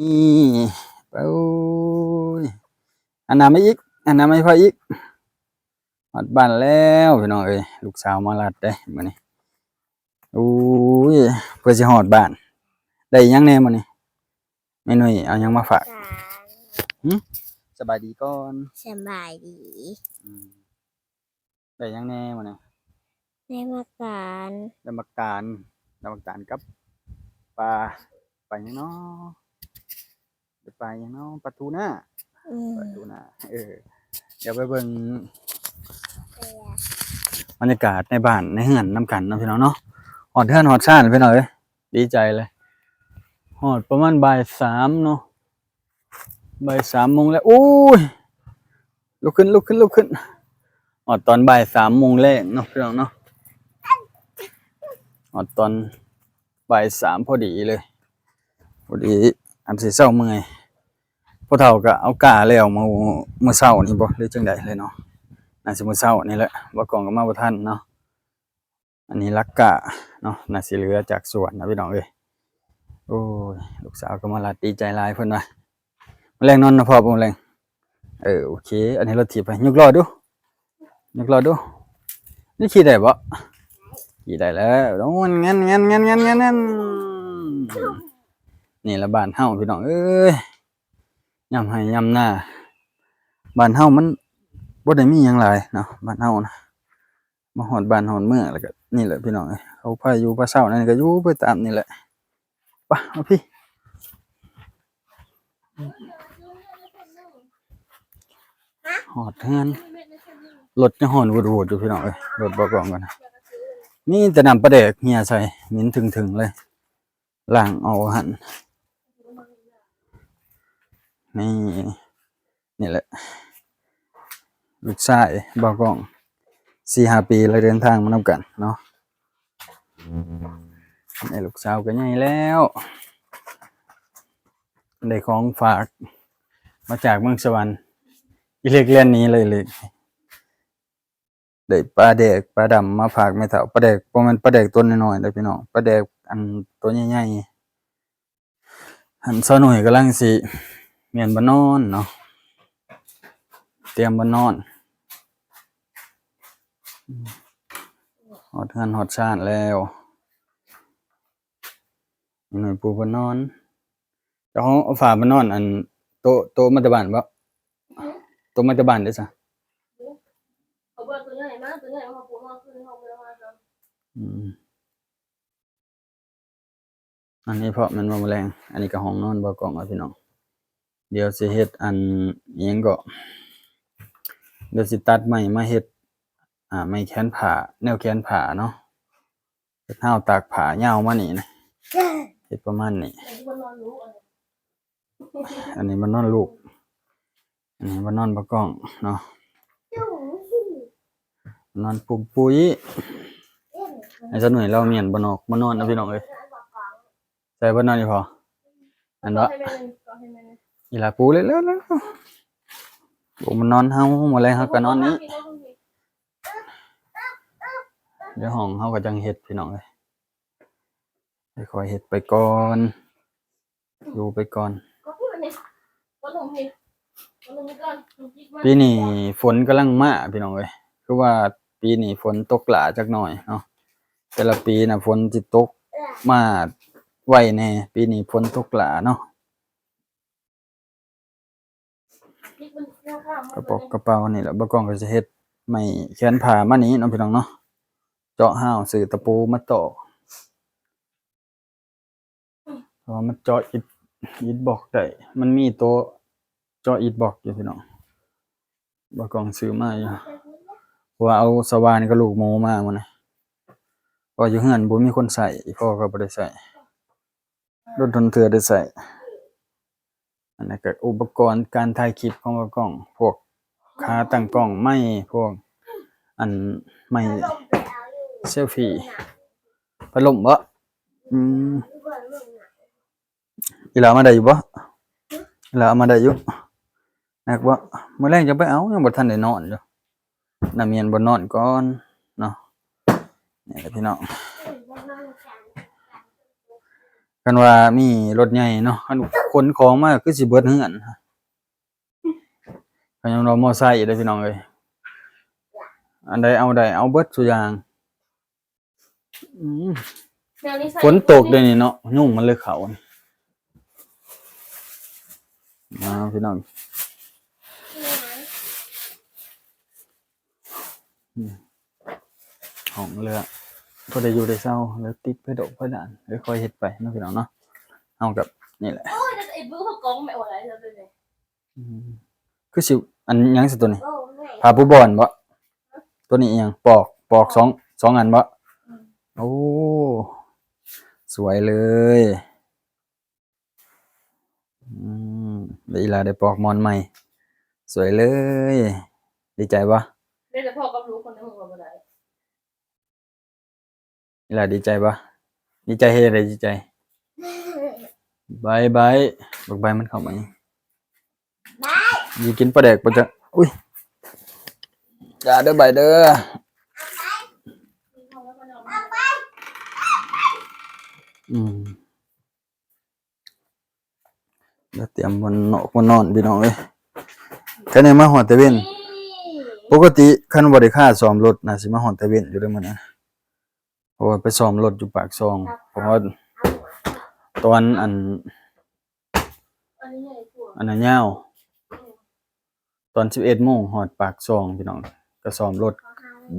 ນີ້ ໂອ້ຍ ອັນນຳມາອີກ ອັນນຳມາໃຫ້ພໍ່ອີກ. ຮອດບ້ານແລ້ວພີ່ນ້ອງເອີຍ ລູກສາວມາລັດເດ້ມື້ນີ້. ໂອ້ຍ ເພື່ອຊິຮອດບ້ານ. ໄດ້ຫຍັງແດ່ມື້ນີ້? ແມ່ນຸ້ຍເອົາຫຍັງມາຝາກ? ຫຶ? ສະບາຍດີກ່ອນ. ສະບາຍດີ. ອືມ ໄດ້ຫຍັງແດ່ມື້ນີ້? ໄດ້ໝາກຕານ. ໄດ້ໝາກຕານ ໄດ້ໝາກຕານກັບປາ ປາຫຍັງເນາະ? ໄດ້ປາຫຍັງເນາະ? ປາທູນາ. ອືມ ປາທູນາ. ເອີ ດຽວໄປເບິ່ງບັນຍາກາດໃນບ້ານໃນເຮືອນນຳກັນເນາະພີ່ນ້ອງເນາະ. ຮອດເຮືອນຮອດຊານພີ່ນ້ອງເອີຍ ດີໃຈເລີຍ. ຮອດປະມານບ່າຍສາມເນາະ ບ່າຍສາມໂມງແລ້ວ. ໂອ້ຍ ລຸກຂຶ້ນ ລຸກຂຶ້ນ ລຸກຂຶ້ນ. ຮອດຕອນບ່າຍສາມໂມງແລງເນາະພີ່ນ້ອງເນາະ ຮອດຕອນບ່າຍສາມພໍດີເລີຍ. ພໍດີອັນຊິເຊົ້າເມື່ອຍ. ພໍ່ເຖົ້າກໍເອົາກ້າແລ້ວມື້ ມື້ເຊົ້ານີ້ບໍ່ ຫຼືຈັ່ງໃດແຫຼະເນາະ? ໜ້າຊິມື້ເຊົ້ານີ້ແຫຼະ ບ່າວກ້ອງກໍມາບໍ່ທັນເນາະ. ອັນນີ້ລັກກ້າເນາະ ໜ້າຊິເຫຼືອຈາກສວນນະພີ່ນ້ອງເອີຍ. ໂອ້ຍ ລູກສາວກໍມາລັດ ດີໃຈຫຼາຍເພິ່ນວ່າ. ມື້ແລງນອນນະພໍ່ບໍ່ມື້ແລງ? ເອີ ໂອເຄ. ອັນນີ້ລົດຖີບໄປ ຍົກລໍ້ດູ ຍົກລໍ້ດູ. ນີ້ຂີ່ໄດ້ບໍ່? ຂີ່ໄດ້ແລ້ວ. ໂອ້ ແງ່ນໆໆໆໆ. ນີ້ລະບ້ານເຮົາພີ່ນ້ອງເອີຍ ຍາມໄຮ່ຍາມນາ. ບ້ານເຮົາມັນບໍ່ໄດ້ມີຫຍັງຫຼາຍເນາະ ບ້ານເຮົານະ. ມາຮອດບ້ານຮອດເມືອງແລ້ວກໍນີ້ແຫຼະພີ່ນ້ອງເອີຍ ເຂົາພາຢູ່ພາເຊົານັ້ນກໍຢູ່ໄປຕາມນີ້ແຫຼະ. ປະ ມາພີ້ ຮອດເຮືອນ. ລົດຍັງຮ້ອນວູດໆຢູ່ພີ່ນ້ອງເອີຍ ລົດບ່າວກ້ອງກໍນະ. ມີແຕ່ນ້ຳປາແດກເຫື່ອໃສ່ ເໝັນເຖິງໆເລີຍ. ລ້າງເອົາຫັ້ນ. ນີ້ ນີ້ແຫຼະ ລູກຊາຍບ່າວກ້ອງ ສີ່ຫ້າປີແລ້ວເດີນທາງມານຳກັນເນາະ. ນີ້ລູກສາວກໍໃຫຍ່ແລ້ວ ໄດ້ຂອງຝາກມາຈາກເມືອງສະຫວັນ. ອີເລັກແລ່ນໜີເລີຍ ເລັກ. ໄດ້ປາແດກປາດຳມາຝາກແມ່ເຖົ້າ. ປາແດກ ບໍ່ແມ່ນປາແດກຕົວນ້ອຍໆເດີ້ພີ່ນ້ອງ ປາແດກອັນຕົວໃຫຍ່ໆ. ອັນສາວໜຸ້ຍກຳລັງຊິ ແມ່ນບໍ່ນອນເນາະ ຕຽມບໍ່ນອນ. ຮອດເຮືອນຮອດຊານແລ້ວ. ໜ້ອຍປູ່ເພິ່ນນອນ. ເຈົ້າຂອງເອົາຝາມານອນ ອັນໂຕະ ໂຕະມາແຕ່ບ້ານບໍ່? ໂຕະມາແຕ່ບ້ານເດ້ຊະ? ເຂົາບໍ່ເອົາໂຕໃຫຍ່ມາ ໂຕໃຫຍ່ມາປູນອນຄືນໃນຫ້ອງ ບໍ່ໄດ້ມາຊ້ຳ. ອືມ ອັນນີ້ເພາະແມ່ນບໍ່ມື້ແລງ. ອັນນີ້ກໍຫ້ອງນອນບ່າວກ້ອງ ພີ່ນ້ອງ. ດຽວຊິເຮັດອັນ ອີ່ຫຍັງເກາະ ດຽວຊິຕັດໄມ້ມາເຮັດ ອ່າ ໄມ້ແຂວນຜ້າ ແນວແຂວນຜ້າເນາະ. ເຮັດຮາວຕາກຜ້າຍາວມານີ້ນະ ເຮັດປະມານນີ້. ອັນນີ້ມັນນອນລູກ ອັນນີ້ມັນນອນບ່າວກ້ອງເນາະ ນອນປຸ້ມປຸ້ຍ. ໄອ້ສາວໜຸ້ຍລາວມ້ຽນບໍ່ນອກມານອນນະ ພີ່ນ້ອງເອີຍ. ໃສ່ເພິ່ນນອນອີ່ພໍ ແມ່ນບໍ່? ອີ່ຫຼ້າປູເລີຍ ເລີຍ ເລີຍ. ໂອ້ ມັນນອນເຮົາ ມື້ແລງເຮົາກໍນອນນີ້. ດຽວຫ້ອງເຮົາກໍຈັ່ງເຮັດ ພີ່ນ້ອງເອີຍ ຄ່ອຍເຮັດໄປກ່ອນ ຢູ່ໄປກ່ອນ. ປີນີ້ຝົນກຳລັງມາ ພີ່ນ້ອງເອີຍ ຄືວ່າປີນີ້ຝົນຕົກຫຼ້າຈັກໜ້ອຍເນາະ. ແຕ່ລະປີນະຝົນຊິຕົກມາໄວແດ່ ປີນີ້ຝົນຕົກຫຼ້າເນາະ. ກະປອກກະເປົານີ້ແຫຼະ ບ່າວກ້ອງກໍຊິເຮັດໄມ້ແຂວນຜ້າມານີ້ເນາະ ພີ່ນ້ອງເນາະ. ເຈາະຮາວ ຊື້ຕະປູມາຕອກ ເພາະວ່າມັນເຈາະອິດ ອິດບລັອກໄດ້ ມັນມີໂຕເຈາະອິດບລັອກຢູ່ ພີ່ນ້ອງ. ບ່າວກ້ອງຊື້ມາຢູ່ ເພາະວ່າເອົາສະຫວ່ານກັບລູກໝູມາມື້ນີ້ ເພາະຢູ່ເຮືອນບໍ່ມີຄົນໃຊ້ ອີ່ພໍ່ກໍບໍ່ໄດ້ໃຊ້. ດົນໆເທື່ອໄດ້ໃຊ້. ອັນນັ້ນກໍອຸປະກອນການຖ່າຍຄລິບຂອງບ່າວກ້ອງ ພວກຂາຕັ້ງກ້ອງ ໄມ້ ພວກອັນໄມ້ເຊລຟີ. ພັດລົມບໍ? ອືມ ອີ່ຫຼ້າເອົາມາໄດ້ຢູ່ບໍ? ອີ່ຫຼ້າເອົາມາໄດ້ຢູ່ ໜັກບໍ? ມື້ແລງຈັ່ງໄປເອົາ ຍັງບໍ່ທັນໄດ້ນອນຢູ່. ນ້າມ້ຽນບໍ່ນອນກ່ອນເນາະ. ນີ້ແຫຼະພີ່ນ້ອງ ຄັນວ່າມີລົດໃຫຍ່ເນາະ ຄັນຂົນຂອງມາຄືຊິເບິດເຮືອນ. ຄັນວ່າມໍໄຊເດີພີ່ນ້ອງເອີຍ ອັນໃດເອົາໄດ້ ເອົາເບິດສູ່ຢ່າງ. ອືມ ແນວນີ້ໃສ່ ຝົນຕົກເດ້ນີ້ເນາະ ຍຸງມັນເລີຍເຂົ້າ. ອ້າວ ພີ່ນ້ອງ ອືມ ຫ້ອງເຫຼືອ ພໍໄດ້ຢູ່ໄດ້ເຊົາ ແລ້ວຕິດເພດອກເພດານ ຄ່ອຍເຮັດໄປເນາະ ພີ່ນ້ອງເນາະ. ເຮົາກັບນີ້ແຫຼະ ໂອ້ຍ ແຕ່ໄອ້ບຶ້ເຂົາກ້ອງແມ່ວ່າໄດ້ແລ້ວເດ້. ອືມ ຄືຊິ ອັນຫຍັງຊິໂຕນີ້? ໂອ້ ແມ່ ຜ້າປູບ່ອນບໍ? ໂຕນີ້ອີ່ຫຍັງ? ປອກ ປອກສອງ ສອງອັນບໍ? ອືມ ໂອ້ ສວຍເລີຍ. ອືມ ແລ້ວອີ່ຫຼ້າໄດ້ປອກໝອນໃໝ່ ສວຍເລີຍ. ດີໃຈບໍ່? ໄດ້ແຕ່ພໍ່ກັບລູກຄົນໃນຫ້ອງກໍບໍ່ໄດ້. ອີ່ຫຼ້າດີໃຈບໍ່? ດີໃຈເຮັດໃດດີໃຈ? ບາຍບາຍ ບັກໃບມັນເຂົ້າມາ ບາຍ ຢູ່ກິນປາແດກປະຈະ ອຸ້ຍ ຢ່າເດີ ບາຍເດີ. ອືມ ແລ້ວຕຽມບ່ອນນອກບ່ອນນອນ ພີ່ນ້ອງເອີຍ. ຄັນໄດ້ມາຮອດແຕ່ເວັນ ນີ້ ປົກກະຕິຄັນບໍ່ໄດ້ຄາຊ້ອມລົດນະ ຊິມາຮອດແຕ່ເວັນຢູ່ເດີມື້ນີ້ ເພາະວ່າໄປຊ້ອມລົດຢູ່ປາກຊ່ອງ ເພາະວ່າຕອນອັນ ອັນນັ້ນຍາວ ຕອນສິບເອັດໂມງຮອດປາກຊ່ອງ ພີ່ນ້ອງ ກໍຊ້ອມລົດ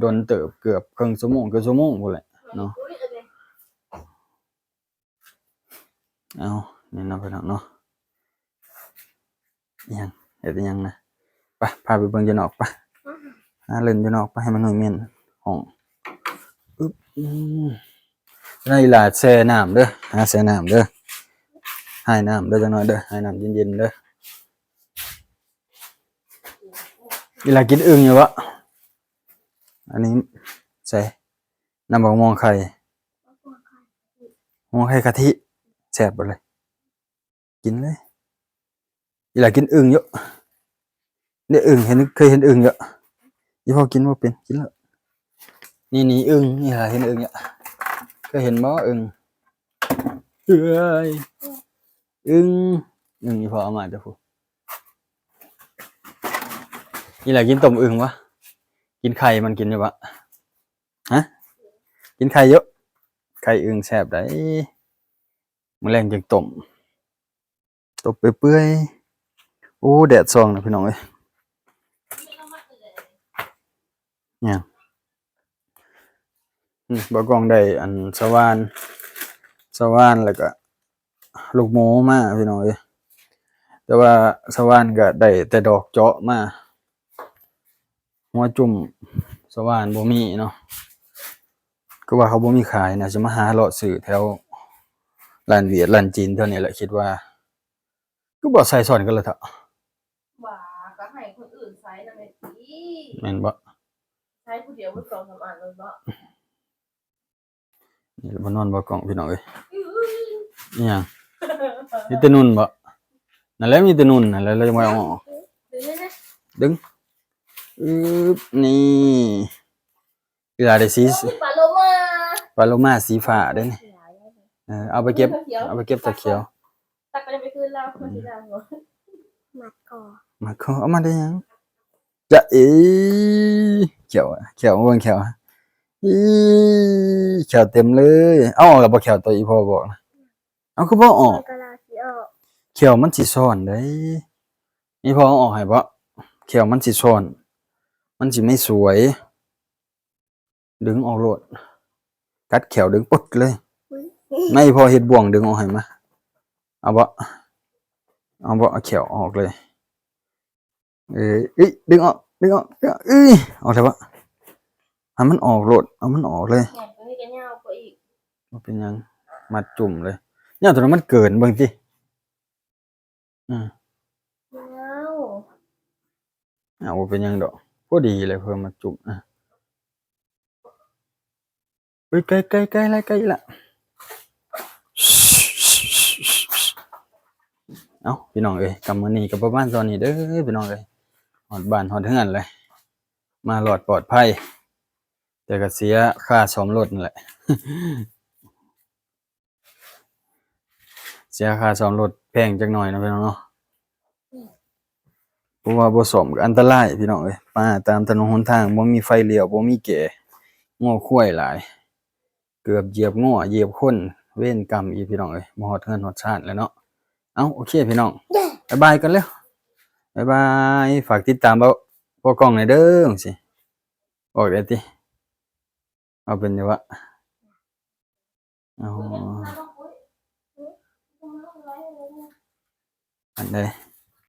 ດົນເຕີບ ເກືອບເຄິ່ງຊົ່ວໂມງ ເກືອບຊົ່ວໂມງພຸ້ນແຫຼະເນາະ. ເອົາ ນີ້ເນາະ ພີ່ນ້ອງເນາະ ອີ່ຫຍັງ ເຮັດອີ່ຫຍັງນະ? ໄປ ພາໄປເບິ່ງຢູ່ນອກ ໄປ ຫາຫຼິ້ນຢູ່ນອກ ໄປ ໃຫ້ມັນໜຸ່ຍເໝັນຫ້ອງ. ອຶບ ອືມ ນາອີ່ຫຼ້າແຊ່ນ້ຳເດີ ຫາແຊ່ນ້ຳເດີ ຫາຍນ້ຳເດີ ຈັກໜ້ອຍເດີ ຫາຍນ້ຳເຢັນໆເດີ. ອີ່ຫຼ້າກິນອຶ່ງຢູ່ບໍ່? ອັນນີ້ໃສ່ ນ້ຳບັກມ່ວງໄຂ່ ມ່ວງໄຂ່ກະທິ ແຊບບໍ່ເລີຍ ກິນເລີຍ. ອີ່ຫຼ້າກິນອຶ່ງຢູ່ ນີ້ອຶ່ງ ເຫັນ ເຄີຍເຫັນອຶ່ງຢູ່? ອີ່ພໍ່ກິນບໍ່ເປັນ ກິນແລ້ວ. ນີ້ ນີ້ອຶ່ງ ອີ່ຫຼ້າເຫັນອຶ່ງຢູ່? ເຄີຍເຫັນບໍ່ອຶ່ງ? ເອີຍ ອຶ່ງ ອຶ່ງ ອີ່ພໍ່ເອົາມາແຕ່ພຸ້ນ. ອີ່ຫຼ້າກິນຕົ້ມອຶ່ງບໍ່? ກິນໄຂ່ມັນກິນຢູ່ບໍ່? ຮະ ກິນໄຂ່ຢູ່? ໄຂ່ອຶ່ງແຊບໃດ໋ ມື້ແລງຈຶ່ງຕົ້ມ ຕົ້ມເປື່ອຍໆ. ໂອ້ ແດດສ່ອງນະ ພີ່ນ້ອງເອີຍ. ຫຍັງ? ອືມ ບ່າວກ້ອງໄດ້ອັນສະຫວ່ານ ສະຫວ່ານ ແລ້ວກະລູກໝູມາ ພີ່ນ້ອງເອີຍ. ແຕ່ວ່າສະຫວ່ານກະໄດ້ແຕ່ດອກເຈາະມາ ຫົວຈຸ້ມສະຫວ່ານບໍ່ມີເນາະ ຄືວ່າເຂົາບໍ່ມີຂາຍນະ ຊິມາຫາເລາະຊື້ແຖວຮ້ານຫວຽດ ຮ້ານຈີນແຖວນີ້ແຫຼະ ຄິດວ່າ. ຄືບໍ່ໃສ່ຊ້ອນກັນລະເທາະ? ຫວາ ກໍໃຫ້ຄົນອື່ນໃຊ້ນຳແດ່ຕິ ແມ່ນບໍ່? ໃຊ້ຜູ້ດຽວເບິດສອງສາມອັນໂລດເນາະ. ນີ້ລະບໍ່ນອນບໍ່ກ້ອງ ພີ່ນ້ອງເອີຍ. ອີ່ຫຍັງ? ມີແຕ່ນຸ່ນບໍ່? ນັ້ນແຫຼະ ມີແຕ່ນຸ່ນນັ້ນແຫຼະ ລະຈັ່ງວ່າເອົາອອກ. ດຶງ ອຶບ ນີ້ ອີ່ຫຼ້າໄດ້ສີ ໂອ້ຍ ປາໂລມາ ປາໂລມາສີຟ້າເດ້ນີ້. ເອີ ເອົາໄປເກັບ ເອົາໄປເກັບຕາຂຽວ ຕັກໄປໄປຄືນລາວ ມັນຊິລາວບໍ່? ໝາກຄໍ ໝາກຄໍ ເອົາມາໄດ້ຫຍັງ? ຈະເອ ຂຽວ ຂຽວ ເບິ່ງຂຽວ ອີ ຂຽວເຕັມເລີຍ. ເອົາອອກແລ້ວບໍ່ຂຽວ ໂຕອີ່ພໍ່ບອກນະ? ເອົາ ຄືບໍ່ອອກ? ກໍລາຊິອອກ ຂຽວມັນຊິຊ້ອນເດ້. ອີ່ພໍ່ເອົາອອກໃຫ້ບໍ່? ຂຽວມັນຊິຊ້ອນ ມັນຊິໄມ່ສວຍ. ດຶງອອກໂລດ ກັດແຂ້ວດຶງປຶດເລີຍ. ມາ ອີ່ພໍ່ເຮັດບ່ວງດຶງອອກໃຫ້ມາ. ເອົາບໍ່? ເອົາບໍ່? ເອົາແຂ້ວອອກເລີຍ. ເອີ ເອີ ດຶງອອກ ດຶງອອກ ເອີ ອອກແລ້ວບໍ່? ໃຫ້ມັນອອກໂລດ ເອົາມັນອອກເລີຍ. ແຂນຕົວນີ້ກໍຍາວກວ່າອີກ. ບໍ່ເປັນຫຍັງ ມັດຈຸ້ມເລີຍ. ຍາວຕົວນັ້ນມັນເກີນ ເບິ່ງຕິ. ອືມ ວ້າວ ເອົາ ບໍ່ເປັນຫຍັງດອກ ພໍດີແຫຼະ ເພື່ອມາຈຸ້ມ. ອາ ເອີຍ ໃກ້ ໃກ້ ໃກ້ລະ ໃກ້ລະ. ເອົ້າ ພີ່ນ້ອງເອີຍ ກຳມື້ນີ້ກໍປະມານສ່ຳນີ້ເດີ ພີ່ນ້ອງເອີຍ. ຮອດບ້ານຮອດເຮືອນແລ້ວ ມາລອດປອດໄພ ແຕ່ກໍເສຍຄ່າສ້ອມລົດນັ້ນແຫຼະ. ເສຍຄ່າສ້ອມລົດແພງຈັກໜ່ອຍເນາະພີ່ນ້ອງເນາະ. ເພາະວ່າບໍ່ສ້ອມກໍອັນຕະລາຍພີ່ນ້ອງເອີຍ, ມາຕາມຖະໜົນຫົນທາງບໍ່ມີໄຟລ້ຽວ ບໍ່ມີແກ້ ງົວຄວາຍຫຼາຍ ເກືອບຢຽບງົວຢຽບຄົນ ເວນກຳອີກພີ່ນ້ອງເອີຍ, ບໍ່ຮອດເຮືອນຮອດຊານແລ້ວເນາະ. ເອົ້າ ໂອເຄພີ່ນ້ອງ ບາຍບາຍກັນເລີຍ ບາຍບາຍ. ຝາກຕິດຕາມເບົາ ເບົາກ້ອງແດ່ເດີ ຈັ່ງຊີ້ ອອກໄດ້ຕິ. ເອົາເປັນຢູ່ວະ ເອົາ ອັນໃດ